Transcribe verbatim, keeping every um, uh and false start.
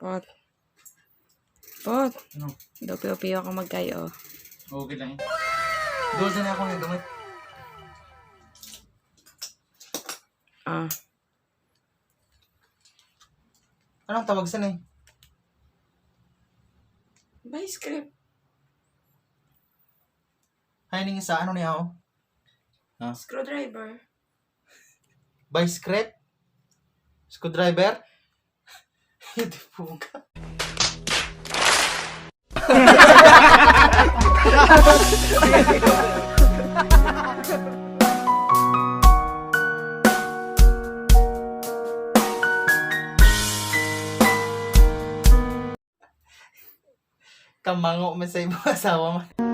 Pot. Pot. Ano? Daw piyo-piyo ka magkayo. Okay lang. Doon sa na ako nga gamit. Ah. Anong tawag sa ni? Vice grip. Hay ning isa, ano niya, oh? Screwdriver. Vice grip? Screwdriver? Hindi po ka. Kamango man sa imong asawa man.